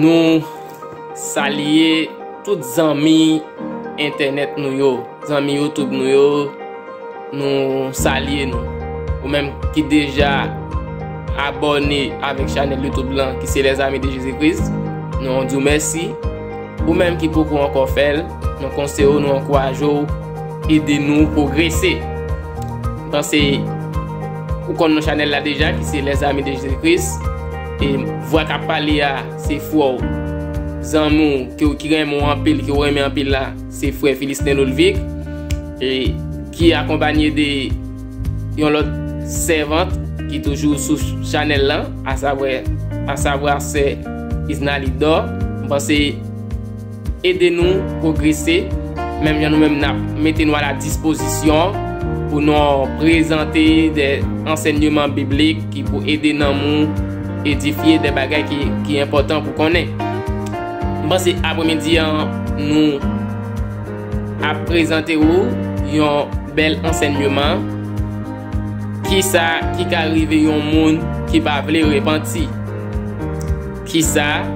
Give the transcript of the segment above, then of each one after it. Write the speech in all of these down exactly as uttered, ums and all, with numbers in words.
Nou salye tout zanmi entènèt nou yo, zanmi YouTube nou yo, nou salye nou. Ou menm ki deja abòne avèk chanèl YouTube lan, ki se Les Amis de Jésus-Christ, nou di w mèsi. Ou menm ki poko ankò fè l, nou konseye w, nou ankouraje w, ede nou pwogrese. M panse ou konn non chanèl la deja, ki se Les Amis de Jésus-Christ. E vwa k ap pale a, se frè w, zanmi w, ke w, ki renmen w anpil, ke w renmen anpil la, se frè Philistin Lolvic, e ki akonpanye de yon lòt sèvant ki toujou sou chanèl lan, asavwa, asavwa sè Isnalidor. M panse ede nou pwogrese, menm jan nou menm n ap mete nou a la dispozisyon pou nou prezante de ansèyman biblik ki pou ede nanm ou edifye, de bagay ki, ki enpòtan pou konnen. M panse apremidi an, nou ap prezante ou yon bèl ansèyman. Kisa ki ka rive yon moun ki pa vle repanti? Kisa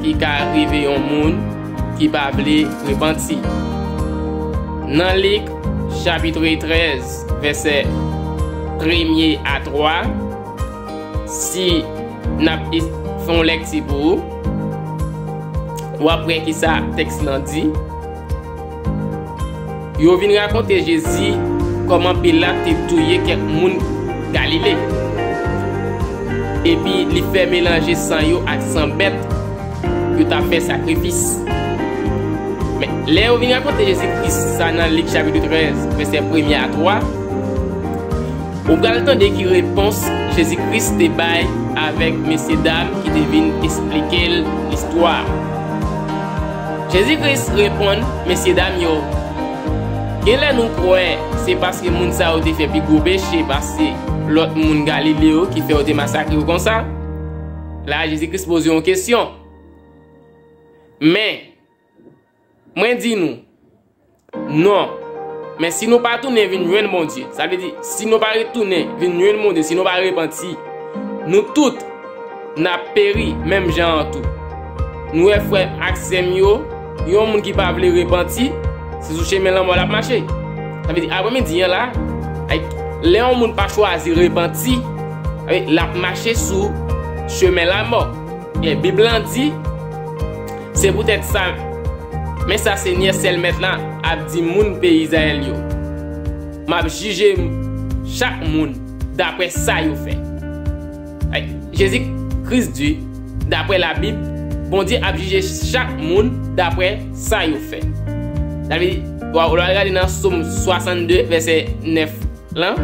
ki ka rive yon moun ki pa vle repanti? Nan Lik, chapit trèz, vèsè premye a twa, si n ap es-, fè yon lèkti pou ou, w ap wè kisa tèks lan di. Yo vin rakonte Jezi kòman Pilat te touye kèk moun Galile, epi li fè melanje san yo ak san bèt yo t ap fè sakrifis. Men, lè yo vin rakonte Jezi Kris sa nan Lik chapit trèz, vèsè premye a twa, ou pral tande ki repons Jezi Kris te bay avèk mesye dam ki te vin esplike l listwa. Jezi Kris reponn mesye dam yo, "Genlè nou kwè se paske moun sa yo te fè pi gwo peche pase lòt moun Galile yo ki fè yo te masakre yo konsa?" La, Jezi Kris poze yon kesyon. Men, mwen di nou, non. Men si nou pa tounen vin jwenn Bondye, sa vle di, si nou pa retounen vin jwenn Bondye, si nou pa repanti, nou tout n ap peri menm jan an tou. Nou wè frè m ak sè m yo, yon moun ki pa vle repanti, se sou chemen lanmò l ap mache. Sa vle di, apremidi an la, ay, lè yon moun pa chwazi repanti, sa vle di, l ap mache sou chemen lanmò. E Bib lan di, se poutèt sa, men sa Senyè sèl Mèt la ap di moun peyi Izrayèl yo, "M ap jije chak moun daprè sa yo fè." Ay, Jezi Kris di, daprè Labib, Bondye ap jije chak moun daprè sa yo fè. Sa vle di, w a, w a gade nan Sòm swasannde, vèsè nèf lan,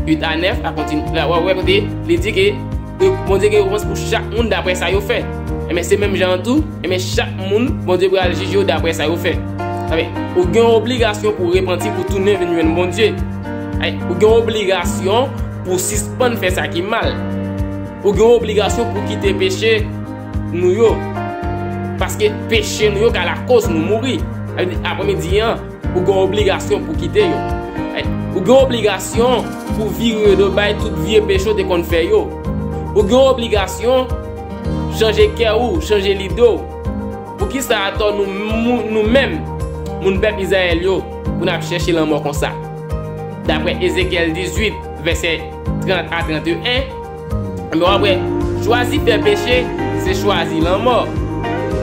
uit a nèf, a kontini-, la, w a wè kote li di ke, e, Bondye gen repons pou chak moun daprè sa yo fè. Enben, se menm jan an tou, enben, chak moun, Bondye pral jije yo daprè sa yo fè. Sa vle, ou gen obligasyon pou repanti, pou tounen vin jwenn Bondye. Ay, ou gen obligasyon pou sispann fè sa ki mal. Ou gen obligasyon pou kite peche nou yo. Paske peche nou yo ka lakoz nou mouri. Sa vle di, apremidi an, ou gen obligasyon pou kite yo. Ay, ou gen obligasyon pou vire do bay tout vye peche w te konn fè yo. Ou gen obligasyon chanje kè ou, chanje lide w. Poukisa atò nou, nou, nou menm, moun pèp Izrayèl yo, pou n ap chèche lanmò konsa? Daprè Ezekyèl dizuit, vèsè trant a trant e en, men w ap wè, chwazi fè peche, se chwazi lanmò.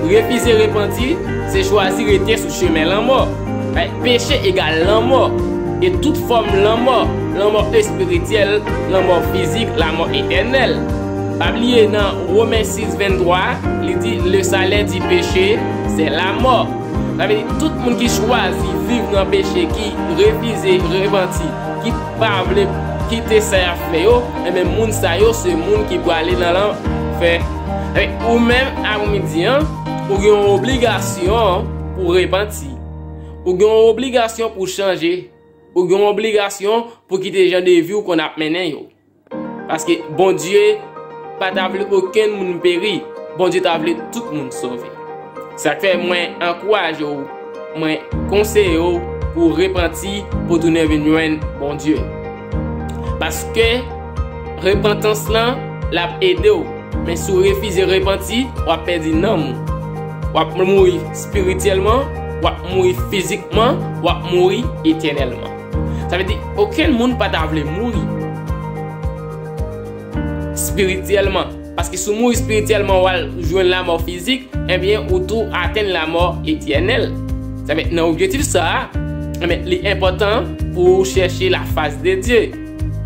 Refize repanti, se chwazi rete sou chemen lanmò. Ay, peche egal lanmò. E tout fòm lanmò, lanmò espirityèl, lanmò fizik, lanmò etènèl. Pa bliye nan Women sis venntwa, li di, "Le salaire du péché, c'est la mort." Sa vle di, tout moun ki chwazi viv nan peche, ki refize repanti, ki pa vle kite sa y ap fè yo, enben, moun sa yo, se moun ki prale nan lanfè. Enben, ou menm, apremidi an, ou gen yon obligasyon pou repanti. Ou gen yon obligasyon pou chanje. Ou gen yon obligasyon pou kite jan de vi w konn ap mennen yo. Paske Bondye pa ta vle okenn moun peri. Bondye ta vle tout moun sove. Sa k fè mwen ankouraje w, mwen konseye w pou w repanti, pou w tounen vin jwenn Bondye. Paske repantans lan, l ap ede w. Men si w refize repanti, w ap pèdi nanm ou. W ap mouri espirityèlman, w ap mouri fizikman, w ap mouri etènèlman. Sa vle di, okenn moun pa ta vle mouri espirityèlman. Paske si w mouri espirityèlman, w al jwenn lanmò fizik, ebyen, ou tou atenn lanmò etènèl. Sa vle di, nan objektif sa a, ebyen, li enpòtan pou w chèche la face de Dieu.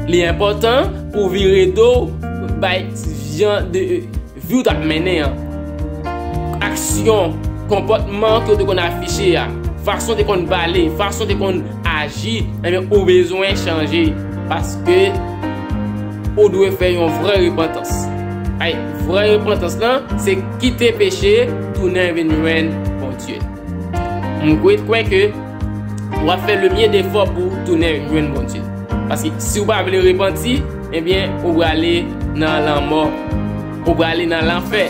Li enpòtan pou w vire do w bay jan de vi w t ap mennen an. Aksyon, konpòtman ke w te konn afiche a, fason w te konn pale, fason w te konn aji, ebyen, ou bezwen chanje. Paske ou dwe fè yon vrè repantans. Ay, vrè repantans lan, se kite peche, tounen vin jwenn Bondye. M kwè, kwè ke w ap fè le mye defò pou w tounen jwenn Bondye. Paske si w pa vle repanti, ebyen, ou prale nan lanmò. Ou prale nan lanfè.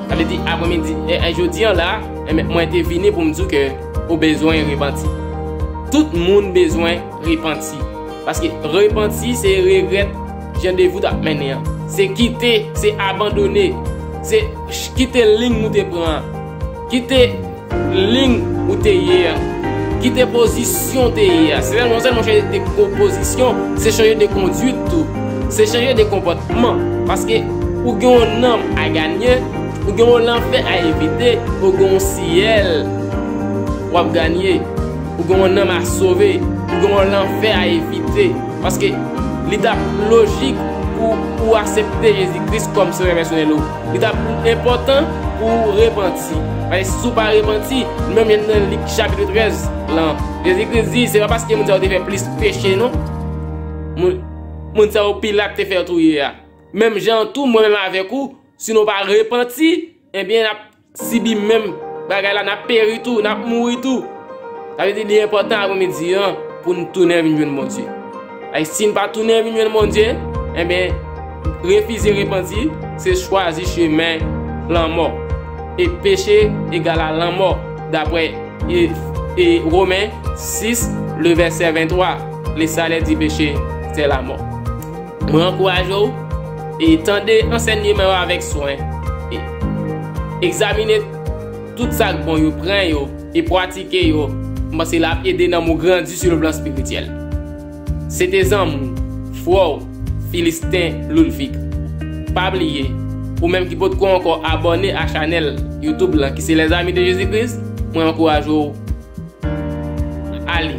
Sa vle di, aprèmidi, e, e, jodi an la, ebyen, mwen te vini pou m di w ke ou bezwen repanti. Tout moun bezwen repanti. Paske repanti, se regrèt jan de vi w t ap mennen an. Se kite, se abandone. Se ch-, kite liy ou te pran an. Kite liy ou te ye a. Kite pozisyon ou te ye a. Se non sèlman chanje de ko-, pozisyon, se chanje de konduit tou. Se chanje de konpòtman. Paske ou gen yon nanm a ganye, ou gen yon lanfè a evite, ou gen yon syèl w ap ganye. Ou gen yon nanm a sove, ou gen yon lanfè a evite. Paske li t ap lojik pou ou aksepte Jezi Kris kòm Sovè pèsonèl ou. Li t ap enpòtan pou w repanti. Paske si w pa repanti, menm jan nan Lik chapit trèz lan, Jezi Kris di, se pa paske moun sa yo te fè plis peche non. Moun, moun sa yo Pilat te fè touye a. Menm jan tou, mwen menm avèk ou, si nou pa repanti, ebyen, n ap sibi menm bagay la, n ap peri tou, n ap mouri tou. Sa vle di, li enpòtan aprèmidi an pou n tounen vin jwenn Bondye. Ay, si n pa tounen vin jwenn Bondye, ebyen, refize repanti, se chwazi chemen lanmò. E peche egal a lanmò, daprè, e, e Women sis, le vèsè venntwa, le salaire du péché, c'est la mort. Mwen ankouraje w, e tande ansèyman yo avèk swen. E egzamine tout sa k bon yo, pran yo, e pratike yo. M panse l ap ede nanm ou grandi sou le plan espirityèl. Se te zanmi w, frè w, Filisten Lulvic. Pa bliye, ou menm ki potko ankò abòne a chanèl YouTube lan, ki se Les Amis de Jésus-Christ, mwen ankouraje w ale.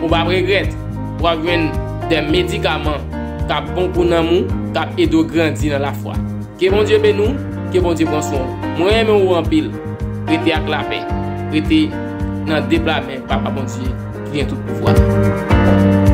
Ou p ap regrèt, w ap jwenn de medikaman k ap bon pou nanm ou, k ap ede w grandi nan lafwa. Ke Bondye beni w, ke Bondye pran swen w. Mwen renmen w anpil. Rete ak lapè. Rete nan de bra men Papa Bondye ki gen tout pouvwa.